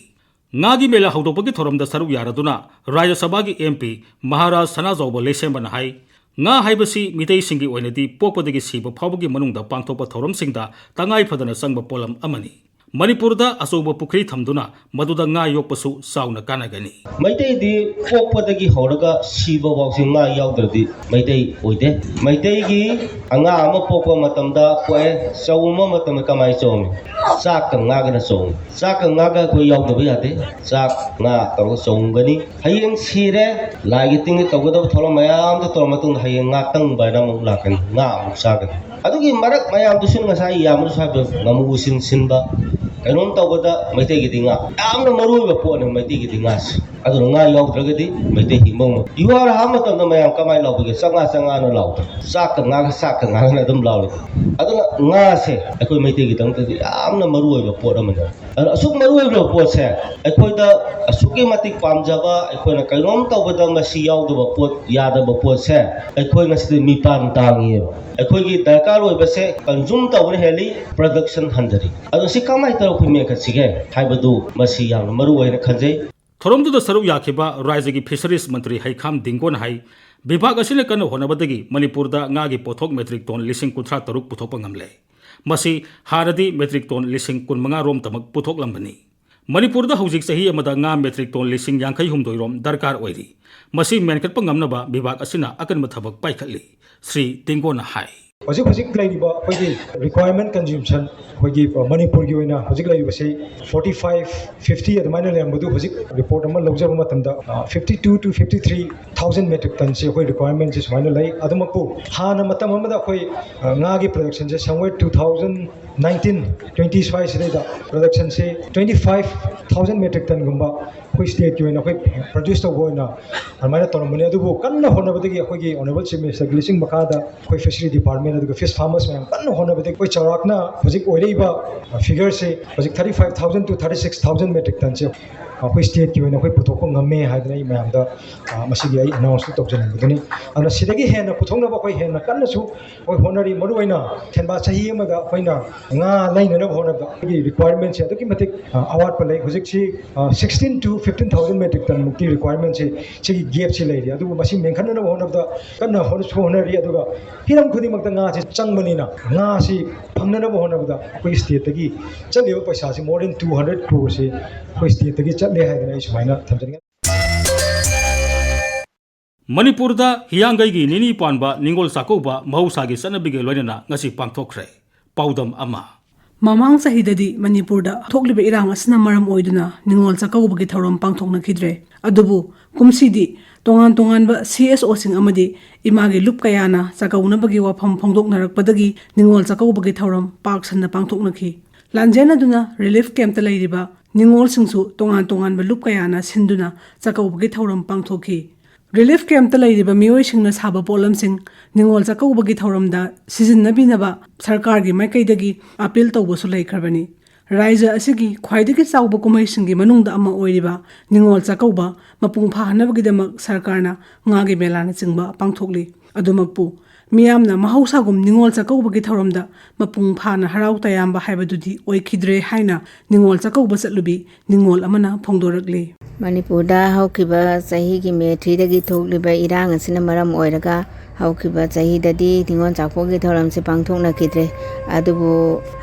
ꯉꯥꯒꯤ ꯃꯦꯂꯥ ꯍꯧꯗꯣꯛꯄꯒꯤ ꯊꯧꯔꯝꯗ ꯁꯔꯨꯛ ꯌꯥꯔꯗꯨꯅ ꯔꯥꯖ꯭ꯌ ꯁꯚꯥꯒꯤ ꯑꯦꯝ ꯄꯤ ꯃꯍꯥꯔꯥꯖ ꯁꯅꯥꯖꯥꯎꯕ ꯂꯩꯁꯦꯝꯕꯅ ꯍꯥꯏ, ꯉꯥ ꯍꯥꯏꯕꯁꯤ ꯃꯤꯇꯩꯁꯤꯡꯒꯤ ꯑꯣꯏꯅꯗꯤ ꯄꯣꯛꯄꯗꯒꯤ ꯁꯤꯕ ꯐꯥꯎꯕꯒꯤ ꯃꯅꯨꯡꯗ ꯄꯥꯡꯊꯣꯛꯄ ꯊꯧꯔꯝꯁꯤꯡꯗ ꯇꯉꯥꯏ ꯐꯗꯅ ꯆꯪꯕ ꯄꯣꯠꯂꯝ ꯑꯃꯅꯤ꯫ ꯃꯅꯤꯄꯨꯔꯗ ꯑꯆꯧꯕ ꯄꯨꯈ꯭ꯔꯤ ꯊꯝꯗꯨꯅ ꯃꯗꯨꯗ ꯉꯥ ꯌꯣꯛꯄꯁꯨ ꯆꯥꯎꯅ ꯀꯥꯟꯅꯒꯅꯤ꯫ ꯃꯩꯇꯩꯗꯤ ꯄꯣꯛꯄꯗꯒꯤ ꯍꯧꯔꯒ ꯁꯤꯕ ꯐꯥꯎꯁꯤ ꯉꯥ ꯌꯥꯎꯗ꯭ꯔꯗꯤ ꯃꯩꯇꯩ ꯑꯣꯏꯗꯦ꯫ ꯃꯩꯇꯩꯒꯤ ꯑꯉꯥꯡ ꯑꯃ ꯄꯣꯛꯄ ꯃꯇꯝꯗ ꯄꯣꯛꯑꯦ, ꯆꯥꯎꯝꯕ ꯃꯇꯝꯗ ꯀꯃꯥꯏꯅ ꯆꯥꯎꯝꯃꯤ? ꯆꯥꯛꯀ ꯉꯥꯒꯅ ꯆꯥꯎꯝꯃꯤ꯫ ꯆꯥꯛꯀ ꯉꯥꯒ ꯑꯩꯈꯣꯏ ꯌꯥꯎꯗꯕ ꯌꯥꯗꯦ꯫ ꯆꯥꯛ ꯉꯥ ꯇꯧꯔꯒ ꯆꯥꯎꯝꯒꯅꯤ꯫ ꯍꯌꯦꯡ ꯁꯤꯔꯦ, ꯂꯥꯏꯒꯤ ꯇꯤꯟꯒꯤ ꯇꯧꯒꯗꯕ ꯊꯧꯔꯝ ꯃꯌꯥꯝꯗꯣ ꯇꯧꯔ ꯃꯇꯨꯡꯗ ꯍꯌꯦꯡ ꯉꯥ ꯇꯪꯕ ꯍꯥꯏꯅ ꯑꯃꯨꯛ ꯂꯥꯛꯀꯅꯤ, ꯉꯥ ꯑꯃꯨꯛ ꯆꯥꯒꯅꯤ꯫ ꯑꯗꯨꯒꯤ ꯃꯔꯛ ꯃꯌꯥꯝꯗꯨꯁꯨ ꯉꯁꯥꯏ ꯏꯌꯥꯝꯕꯅꯁꯨ ꯍꯥꯏꯕ ꯉꯥꯃꯨ ꯁꯤꯟ ꯁꯤꯟꯕ, ꯀꯩꯅꯣꯝ ꯇꯧꯕꯗ ꯃꯩꯇꯩꯒꯤꯗꯤ ꯉꯥ ꯌꯥꯝꯅ ꯃꯔꯨ ꯑꯣꯏꯕ ꯄꯣꯠꯅꯦ, ꯃꯩꯇꯩꯒꯤꯗꯤ ꯉꯥꯁꯦ꯫ ꯑꯗꯨꯅ ꯉꯥ ꯌꯥꯎꯗ꯭ꯔꯒꯗꯤ ꯃꯩꯇꯩ ꯍꯤꯡꯕ ꯉꯝꯃꯣꯏ꯫ ꯌꯨꯍꯥꯔ ꯍꯥꯕ ꯃꯇꯝꯗ ꯃꯌꯥꯝ ꯀꯃꯥꯏꯅ ꯂꯥꯎꯕꯒꯦ? ꯆꯉꯥ ꯆꯉꯥꯅ ꯂꯥꯎꯕ, ꯆꯥꯛꯀ ꯉꯥꯒ ꯆꯥꯛꯀ ꯉꯥꯒꯅ ꯑꯗꯨꯝ ꯂꯥꯎꯔꯤꯗꯣ꯫ ꯑꯗꯨꯅ ꯉꯥꯁꯦ ꯑꯩꯈꯣꯏ ꯃꯩꯇꯩꯒꯤꯗꯃꯛꯇꯗꯤ ꯌꯥꯝꯅ ꯃꯔꯨ ꯑꯣꯏꯕ ꯄꯣꯠ ꯑꯃꯅꯦ꯫ ꯑꯗꯨꯅ ꯑꯁꯨꯛ ꯃꯔꯨ ꯑꯣꯏꯕ ꯄꯣꯠꯁꯦ ꯑꯩꯈꯣꯏꯗ ꯑꯁꯨꯛꯀꯤ ꯃꯇꯤꯛ ꯄꯥꯝꯖꯕ, ꯑꯩꯈꯣꯏꯅ ꯀꯩꯅꯣꯝ ꯇꯧꯕꯗ ꯃꯁꯤ ꯌꯥꯎꯗꯕ ꯄꯣꯠ, ꯌꯥꯗꯕ ꯄꯣꯠꯁꯦ ꯑꯩꯈꯣꯏ ꯉꯁꯤꯗꯤ ꯃꯤꯄꯥꯟ ꯇꯥꯡꯉꯤꯑꯕ꯫ ꯑꯩꯈꯣꯏꯒꯤ ꯗꯔꯀꯥꯔ ꯑꯣꯏꯕꯁꯦ ꯀꯟꯖꯨꯝ ꯇꯧꯕꯅ ꯍꯦꯜꯂꯤ, ꯄ꯭ꯔꯗꯛꯁꯟ ꯍꯟꯊꯔꯤ꯫ ꯑꯗꯣ ꯁꯤ ꯀꯃꯥꯏꯅ ꯇꯧꯔꯒ ꯑꯩꯈꯣꯏ ꯃꯦꯟꯈꯠꯁꯤꯒꯦ ꯍꯥꯏꯕꯗꯨ ꯃꯁꯤ ꯌꯥꯝꯅ ꯃꯔꯨ ꯑꯣꯏꯅ ꯈꯟꯖꯩ꯫ ꯊꯧꯔꯝꯗꯨꯗ ꯁꯔꯨꯛ ꯌꯥꯈꯤꯕ ꯔꯥꯖ꯭ꯌꯒꯤ ꯐꯤꯁꯔꯤꯁ ꯃꯟꯇ꯭ꯔꯤ ꯍꯩꯈꯥꯝ ꯗꯤꯡꯒꯣꯟꯅ ꯍꯥꯏ, ꯕꯤꯚꯥꯒ ꯑꯁꯤꯅ ꯀꯟꯅ ꯍꯣꯠꯅꯕꯗꯒꯤ ꯃꯅꯤꯄꯨꯔꯗ ꯉꯥꯒꯤ ꯄꯣꯠꯊꯣꯛ ꯃꯦꯇ꯭ꯔꯤꯛ ꯇꯣꯟ ꯂꯤꯁꯤꯡ ꯀꯨꯟꯊ꯭ꯔꯥ ꯇꯔꯨꯛ ꯄꯨꯊꯣꯛꯄ ꯉꯝꯂꯦ꯫ ꯃꯁꯤ ꯍꯥꯟꯅꯗꯤ ꯃꯦꯇ꯭ꯔꯤꯛ ꯇꯣꯟ ꯂꯤꯁꯤꯡ ꯀꯨꯟꯃꯉꯥ ꯔꯣꯝꯇꯃꯛ ꯄꯨꯊꯣꯛꯂꯝꯕꯅꯤ꯫ ꯃꯅꯤꯄꯨꯔꯗ ꯍꯧꯖꯤꯛ ꯆꯍꯤ ꯑꯃꯗ ꯉꯥ ꯃꯦꯇ꯭ꯔꯤꯛ ꯇꯣꯟ ꯂꯤꯁꯤꯡ ꯌꯥꯡꯈꯩ ꯍꯨꯝꯗꯣꯏ ꯔꯣꯝ ꯗꯔꯀꯥꯔ ꯑꯣꯏꯔꯤ꯫ ꯃꯁꯤ ꯃꯦꯟꯈꯠꯄ ꯉꯝꯅꯕ ꯕꯤꯚꯥꯒ ꯑꯁꯤꯅ ꯑꯀꯟꯕ ꯊꯕꯛ ꯄꯥꯏꯈꯠꯂꯤ, ꯁ꯭ꯔꯤ ꯗꯤꯡꯒꯣꯟꯅ ꯍꯥꯏ꯫ ꯍꯧꯖꯤꯛ ꯍꯧꯖꯤꯛ ꯂꯩꯔꯤꯕ ꯑꯩꯈꯣꯏꯒꯤ requirement consumption, ꯑꯩꯈꯣꯏꯒꯤ, ꯑ, ꯃꯅꯤꯄꯨꯔꯒꯤ ꯑꯣꯏꯅ ꯍꯧꯖꯤꯛ ꯂꯩꯔꯤꯕꯁꯤ forty five, fifty ꯑꯗꯨꯃꯥꯏꯅ ꯂꯩꯔꯝꯕꯗꯨ ꯍꯧꯖꯤꯛ report ꯑꯃ ꯂꯧꯖꯕ ꯃꯇꯝꯗ, ꯑ, fifty two to fifty three thousand metric tonꯁꯤ ꯑꯩꯈꯣꯏ requirementꯁꯤ ꯁꯨꯃꯥꯏꯅ ꯂꯩ꯫ ꯑꯗꯨꯃꯛꯄꯨ ꯍꯥꯟꯅ ꯃꯇꯝ ꯑꯃꯗ ꯑꯩꯈꯣꯏ, ꯑ, ꯉꯥꯒꯤ productionꯁꯦ somewhere two thousand nineteen, twenty ꯁ꯭ꯋꯥꯏꯁꯤꯗꯩꯗ productionꯁꯦ twenty five thousand metric tonꯒꯨꯝꯕ ꯑꯩꯈꯣꯏ stateꯀꯤ ꯑꯣꯏꯅ ꯑꯩꯈꯣꯏ produce ꯇꯧꯕ ꯑꯣꯏꯅ ꯑꯗꯨꯃꯥꯏꯅ ꯇꯧꯔꯝꯕꯅꯤ꯫ ꯑꯗꯨꯕꯨ ꯀꯟꯅ ꯍꯣꯠꯅꯕꯗꯒꯤ ꯑꯩꯈꯣꯏꯒꯤ Honourable Chief Ministerꯒꯤ ꯂꯨꯆꯤꯡ ꯃꯈꯥꯗ ꯑꯩꯈꯣꯏ Fishery Department ꯑꯗꯨꯒ fish farmers ꯃꯌꯥꯝ ꯀꯟꯅ ꯍꯣꯠꯅꯕꯗꯒꯤ ꯑꯩꯈꯣꯏ ꯆꯥꯎꯔꯥꯛꯅ ꯍꯧꯖꯤꯛ ꯑꯣꯏꯔꯛꯏꯕ figureꯁꯦ ꯍꯧꯖꯤꯛ thirty five thousand to thirty six thousand metric tonꯁꯦ ꯑꯩꯈꯣꯏ stateꯀꯤ ꯑꯣꯏꯅ ꯑꯩꯈꯣꯏ ꯄꯨꯊꯣꯛꯄ ꯉꯝꯃꯦ ꯍꯥꯏꯗꯅ ꯑꯩ ꯃꯌꯥꯝꯗ, ꯑ, ꯃꯁꯤꯒꯤ ꯑꯩ announce ꯇꯧꯖꯅꯤꯡꯕꯗꯨꯅꯤ꯫ ꯑꯗꯨꯅ ꯁꯤꯗꯒꯤ ꯍꯦꯟꯅ ꯄꯨꯊꯣꯛꯅꯕ ꯑꯩꯈꯣꯏ ꯍꯦꯟꯅ ꯀꯟꯅꯁꯨ ꯑꯩꯈꯣꯏ ꯍꯣꯠꯅꯔꯤ꯫ ꯃꯔꯨꯑꯣꯏꯅ ꯊꯦꯟꯕꯥ ꯆꯍꯤ ꯑꯃꯗ ꯑꯩꯈꯣꯏꯅ ꯉꯥ ꯂꯩꯅꯅꯕ ꯍꯣꯠꯅꯕꯗ ꯑꯩꯈꯣꯏꯒꯤ requirementꯁꯦ ꯑꯗꯨꯛꯀꯤ ꯃꯇꯤꯛ, ꯑ, ꯑꯋꯥꯠꯄ ꯂꯩ꯫ ꯍꯧꯖꯤꯛꯁꯤ, ꯑ, sixteen to fifteen thousand metric tonꯃꯨꯛꯀꯤ requirementꯁꯦ ꯁꯤꯒꯤ gapꯁꯤ ꯂꯩꯔꯤ꯫ ꯑꯗꯨꯕꯨ ꯃꯁꯤ ꯃꯦꯟꯈꯠꯅꯅꯕ ꯍꯣꯠꯅꯕꯗ ꯀꯟꯅ ꯍꯣꯠꯅꯁꯨ ꯍꯣꯠꯅꯔꯤ꯫ ꯑꯗꯨꯒ ꯍꯤꯔꯝ ꯈꯨꯗꯤꯡꯃꯛꯇ ꯉꯥꯁꯤ ꯆꯪꯕꯅꯤꯅ ꯉꯥꯁꯤ ꯐꯪꯅꯅꯕ ꯍꯣꯠꯅꯕꯗ ꯑꯩꯈꯣꯏ stateꯇꯒꯤ ꯆꯠꯂꯤꯕ ꯄꯩꯁꯥꯁꯤ more than two hundred crore ꯁꯤ ꯑꯩꯈꯣꯏ stateꯇꯒꯤ ꯆꯠꯂꯦ ꯍꯥꯏꯗꯅ ꯑꯩ ꯁꯨꯃꯥꯏꯅ ꯊꯝꯖꯅꯤꯡꯉꯤ꯫ ꯃꯅꯤꯄꯨꯔꯗ ꯍꯤꯌꯥꯡꯒꯩꯒꯤ ꯅꯤꯅꯤ ꯄꯥꯟꯕ ꯅꯤꯉꯣꯜ ꯆꯥꯛꯀꯧꯕ ꯃꯍꯧꯁꯥꯒꯤ ꯆꯠꯅꯕꯤꯒ ꯂꯣꯏꯅꯅ ꯉꯁꯤ ꯄꯥꯡꯊꯣꯛꯈ꯭ꯔꯦ꯫ ꯄꯥꯎꯗꯝ ꯑꯃ꯫ ꯃꯃꯥꯡ ꯆꯍꯤꯗꯗꯤ ꯃꯅꯤꯄꯨꯔꯗ ꯊꯣꯛꯂꯤꯕ ꯏꯔꯥꯡ ꯑꯁꯤꯅ ꯃꯔꯝ ꯑꯣꯏꯗꯨꯅ ꯅꯤꯉꯣꯜ ꯆꯥꯛꯀꯧꯕꯒꯤ ꯊꯧꯔꯝ ꯄꯥꯡꯊꯣꯛꯅꯈꯤꯗ꯭ꯔꯦ꯫ ꯑꯗꯨꯕꯨ ꯀꯨꯝꯁꯤꯗꯤ ꯇꯣꯉꯥꯟ ꯇꯣꯉꯥꯟꯕ CSOꯁꯤꯡ ꯑꯃꯗꯤ ꯏꯃꯥꯒꯤ ꯂꯨꯞ ꯀꯌꯥꯅ ꯆꯥꯛꯀꯧꯅꯕꯒꯤ ꯋꯥꯐꯝ ꯐꯣꯡꯗꯣꯛꯅꯔꯛꯄꯗꯒꯤ ꯅꯤꯉꯣꯜ ꯆꯥꯛꯀꯧꯕꯒꯤ ꯊꯧꯔꯝ ꯄꯥꯛ ꯁꯟꯅ ꯄꯥꯡꯊꯣꯛꯅꯈꯤ꯫ ꯂꯥꯟꯖꯦꯟꯅꯗꯨꯅ relief campꯇ ꯂꯩꯔꯤꯕ ꯅꯤꯉꯣꯜꯁꯤꯡꯁꯨ ꯇꯣꯉꯥꯟ ꯇꯣꯉꯥꯟꯕ ꯂꯨꯞ ꯀꯌꯥꯅ ꯁꯤꯟꯗꯨꯅ ꯆꯥꯛꯀꯧꯕꯒꯤ ꯊꯧꯔꯝ ꯄꯥꯡꯊꯣꯛꯈꯤ꯫ Relief campꯇ ꯂꯩꯔꯤꯕ ꯃꯤꯑꯣꯏꯁꯤꯡꯅ ꯁꯥꯕ ꯄꯣꯠꯂꯝꯁꯤꯡ ꯅꯤꯉꯣꯜ ꯆꯥꯛꯀꯧꯕꯒꯤ ꯊꯧꯔꯝꯗ ꯁꯤꯖꯤꯟꯅꯕꯤꯅꯕ ꯁꯔꯀꯥꯔꯒꯤ ꯃꯥꯏꯀꯩꯗꯒꯤ appeal ꯇꯧꯕꯁꯨ ꯂꯩꯈ꯭ꯔꯕꯅꯤ꯫ ꯔꯥꯏꯖ ꯑꯁꯤꯒꯤ ꯈ꯭ꯋꯥꯏꯗꯒꯤ ꯆꯥꯎꯕ ꯀꯨꯝꯍꯩꯁꯤꯡꯒꯤ ꯃꯅꯨꯡꯗ ꯑꯃ ꯑꯣꯏꯔꯤꯕ ꯅꯤꯉꯣꯜ ꯆꯥꯛꯀꯧꯕ ꯃꯄꯨꯡ ꯐꯥꯍꯟꯅꯕꯒꯤꯗꯃꯛ ꯁꯔꯀꯥꯔꯅ ꯉꯥꯒꯤ ꯃꯦꯂꯥꯅꯆꯤꯡꯕ ꯄꯥꯡꯊꯣꯛꯂꯤ꯫ ꯑꯗꯨꯃꯛꯄꯨ ꯃꯤꯌꯥꯝꯅ ꯃꯍꯧꯁꯥꯒꯨꯝ ꯅꯤꯉꯣꯜ ꯆꯥꯛꯀꯧꯕꯒꯤ ꯊꯧꯔꯝꯗ ꯃꯄꯨꯡ ꯐꯥꯅ ꯍꯔꯥꯎ ꯇꯌꯥꯝꯕ ꯍꯥꯏꯕꯗꯨꯗꯤ ꯑꯣꯏꯈꯤꯗ꯭ꯔꯦ ꯍꯥꯏꯅ ꯅꯤꯉꯣꯜ ꯆꯥꯛꯀꯧꯕ ꯆꯠꯂꯨꯕꯤ ꯅꯤꯉꯣꯜ ꯑꯃꯅ ꯐꯣꯡꯗꯣꯔꯛꯂꯤ꯫ ꯃꯅꯤꯄꯨꯔꯗ ꯍꯧꯈꯤꯕ ꯆꯍꯤꯒꯤ ꯃꯦ ꯊ꯭ꯔꯤꯗꯒꯤ ꯊꯣꯛꯂꯤꯕ ꯏꯔꯥꯡ ꯑꯁꯤꯅ ꯃꯔꯝ ꯑꯣꯏꯔꯒ ꯍꯧꯈꯤꯕ ꯆꯍꯤꯗꯗꯤ ꯅꯤꯉꯣꯜ ꯆꯥꯛꯀꯧꯕꯒꯤ ꯊꯧꯔꯝꯁꯦ ꯄꯥꯡꯊꯣꯛꯅꯈꯤꯗ꯭ꯔꯦ꯫ ꯑꯗꯨꯕꯨ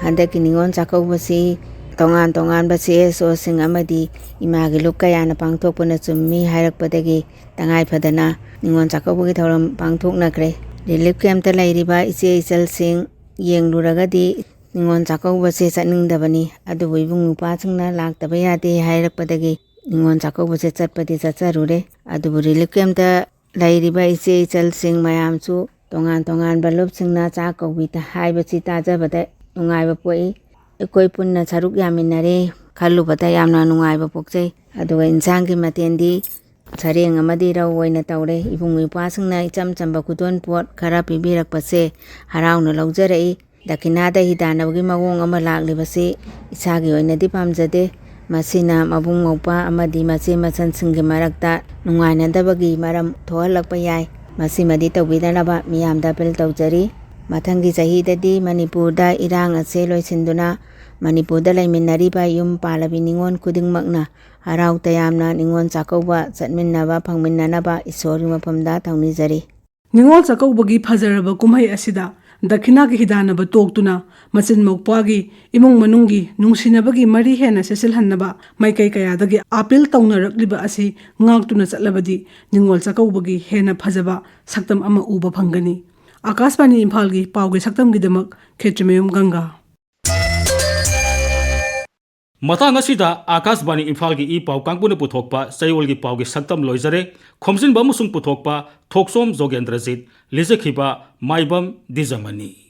ꯍꯟꯗꯛꯀꯤ ꯅꯤꯉꯣꯜ ꯆꯥꯛꯀꯧꯕꯁꯤ ꯇꯣꯉꯥꯟ ꯇꯣꯉꯥꯟꯕ ꯁꯤ ꯑꯦꯁ ꯑꯣꯁꯤꯡ ꯑꯃꯗꯤ ꯏꯃꯥꯒꯤ ꯂꯨꯞ ꯀꯌꯥꯅ ꯄꯥꯡꯊꯣꯛꯄꯅ ꯆꯨꯝꯃꯤ ꯍꯥꯏꯔꯛꯄꯗꯒꯤ ꯇꯉꯥꯏ ꯐꯗꯅ ꯅꯤꯉꯣꯜ ꯆꯥꯛꯀꯧꯕꯒꯤ ꯊꯧꯔꯝ ꯄꯥꯡꯊꯣꯛꯅꯈ꯭ꯔꯦ꯫ ꯔꯤꯂꯤꯐ ꯀꯦꯝꯞꯇ ꯂꯩꯔꯤꯕ ꯏꯆꯦ ꯏꯆꯜꯁꯤꯡ ꯌꯦꯡꯂꯨꯔꯒꯗꯤ ꯅꯤꯉꯣꯜ ꯆꯥꯛꯀꯧꯕꯁꯦ ꯆꯠꯅꯤꯡꯗꯕꯅꯤ, ꯑꯗꯨꯕꯨ ꯏꯕꯨꯡ ꯅꯨꯄꯥꯁꯤꯡꯅ ꯂꯥꯛꯇꯕ ꯌꯥꯗꯦ ꯍꯥꯏꯔꯛꯄꯗꯒꯤ ꯅꯤꯉꯣꯜ ꯆꯥꯛꯀꯧꯕꯁꯦ ꯆꯠꯄꯗꯤ ꯆꯠꯆꯔꯨꯔꯦ꯫ ꯑꯗꯨꯕꯨ ꯔꯤꯂꯤꯐ ꯀꯦꯝꯞꯇ ꯂꯩꯔꯤꯕ ꯏꯆꯦ ꯏꯆꯜꯁꯤꯡ ꯃꯌꯥꯝꯁꯨ ꯇꯣꯉꯥꯟ ꯇꯣꯉꯥꯟꯕ ꯂꯨꯞꯁꯤꯡꯅ ꯆꯥꯛ ꯀꯧꯕꯤ ꯍꯥꯏꯕꯁꯤ ꯇꯥꯖꯕꯗ ꯅꯨꯡꯉꯥꯏꯕ ꯄꯣꯛꯏ꯫ ꯑꯩꯈꯣꯏ ꯄꯨꯟꯅ ꯁꯔꯨꯛ ꯌꯥꯃꯤꯟꯅꯔꯦ ꯈꯜꯂꯨꯕꯗ ꯌꯥꯝꯅ ꯅꯨꯡꯉꯥꯏꯕ ꯄꯣꯛꯆꯩ꯫ ꯑꯗꯨꯒ ꯏꯟꯁꯥꯡꯒꯤ ꯃꯊꯦꯜꯗꯤ ꯁꯔꯦꯡ ꯑꯃꯗꯤ ꯔꯧ ꯑꯣꯏꯅ ꯇꯧꯔꯦ꯫ ꯏꯕꯨꯡ ꯏꯄ꯭ꯋꯥꯁꯤꯡꯅ ꯏꯆꯝ ꯆꯝꯕ ꯈꯨꯗꯣꯜ ꯄꯣꯠ ꯈꯔ ꯄꯤꯕꯤꯔꯛꯄꯁꯦ ꯍꯔꯥꯎꯅ ꯂꯧꯖꯔꯛꯏ꯫ ꯗꯈꯤꯅꯥꯗ ꯍꯤꯗꯥꯟꯅꯕꯒꯤ ꯃꯑꯣꯡ ꯑꯃ ꯂꯥꯛꯂꯤꯕꯁꯤ ꯏꯁꯥꯒꯤ ꯑꯣꯏꯅꯗꯤ ꯄꯥꯝꯖꯗꯦ꯫ ꯃꯁꯤꯅ ꯃꯕꯨꯡ ꯃꯧꯄ꯭ꯋꯥ ꯑꯃꯗꯤ ꯃꯆꯦ ꯃꯆꯟꯁꯤꯡꯒꯤ ꯃꯔꯛꯇ ꯅꯨꯡꯉꯥꯏꯅꯗꯕꯒꯤ ꯃꯔꯝ ꯊꯣꯛꯍꯜꯂꯛꯄ ꯌꯥꯏ꯫ ꯃꯁꯤꯃꯗꯤ ꯇꯧꯕꯤꯗꯅꯕ ꯃꯤꯌꯥꯝꯗ ꯑꯄꯤꯜ ꯇꯧꯖꯔꯤ꯫ ꯃꯊꯪꯒꯤ ꯆꯍꯤꯗꯗꯤ ꯃꯅꯤꯄꯨꯔꯗ ꯏꯔꯥꯡ ꯑꯁꯦ ꯂꯣꯏꯁꯤꯟꯗꯨꯅ ꯃꯅꯤꯄꯨꯔꯗ ꯂꯩꯃꯤꯟꯅꯔꯤꯕ ꯌꯨꯝ ꯄꯥꯜꯂꯕꯤ ꯅꯤꯉꯣꯜ ꯈꯨꯗꯤꯡꯃꯛꯅ ꯍꯔꯥꯎ ꯇꯌꯥꯝꯅ ꯅꯤꯉꯣꯜ ꯆꯥꯛꯀꯧꯕ ꯆꯠꯃꯤꯟꯅꯕ ꯐꯪꯃꯤꯟꯅꯅꯕ ꯏꯁꯣꯔꯒꯤ ꯃꯐꯝꯗ ꯊꯧꯅꯤꯖꯔꯤ꯫ ꯅꯤꯉꯣꯜ ꯆꯥꯛꯀꯧꯕꯒꯤ ꯐꯖꯔꯕ ꯀꯨꯝꯍꯩ ꯑꯁꯤꯗ ꯗꯈꯤꯅꯥꯒꯤ ꯍꯤꯗꯥꯟꯅꯕ ꯇꯣꯛꯇꯨꯅ ꯃꯆꯤꯟ ꯃꯧꯄ꯭ꯋꯥꯒꯤ ꯏꯃꯨꯡ ꯃꯅꯨꯡꯒꯤ ꯅꯨꯡꯁꯤꯅꯕꯒꯤ ꯃꯔꯤ ꯍꯦꯟꯅ ꯆꯦꯠꯁꯤꯜꯍꯟꯅꯕ ꯃꯥꯏꯀꯩ ꯀꯌꯥꯗꯒꯤ ꯑꯥꯄꯤꯜ ꯇꯧꯅꯔꯛꯂꯤꯕ ꯑꯁꯤ ꯉꯥꯛꯇꯨꯅ ꯆꯠꯂꯕꯗꯤ ꯅꯤꯉꯣꯜ ꯆꯥꯛꯀꯧꯕꯒꯤ ꯍꯦꯟꯅ ꯐꯖꯕ ꯁꯛꯇꯝ ꯑꯃ ꯎꯕ ꯐꯪꯒꯅꯤ꯫ ꯑꯀꯥꯁꯕꯥꯅꯤ ꯏꯝꯐꯥꯜꯒꯤ ꯄꯥꯎꯒꯤ ꯁꯛꯇꯝꯒꯤꯗꯃꯛ ꯈꯦꯇ꯭ꯔꯤꯃꯌꯨꯝ ꯒꯪꯒꯥ꯫ ꯃꯇꯥꯡ ꯑꯁꯤꯗ ꯑꯀꯥꯁꯕꯥꯅꯤ ꯏꯝꯐꯥꯜꯒꯤ ꯏ ꯄꯥꯎ ꯀꯥꯡꯕꯨꯅ ꯄꯨꯊꯣꯛꯄ ꯆꯌꯣꯜꯒꯤ ꯄꯥꯎꯒꯤ ꯁꯛꯇꯝ ꯂꯣꯏꯖꯔꯦ꯫ ꯈꯣꯝꯖꯤꯟꯕ ꯑꯃꯁꯨꯡ ꯄꯨꯊꯣꯛꯄ ꯊꯣꯛꯆꯣꯝ ꯖꯣꯒꯦꯟꯗ꯭ꯔꯖꯤꯠ, ꯂꯤꯖꯈꯤꯕ ꯃꯥꯏꯕꯝ ꯗꯤꯖꯃꯅꯤ꯫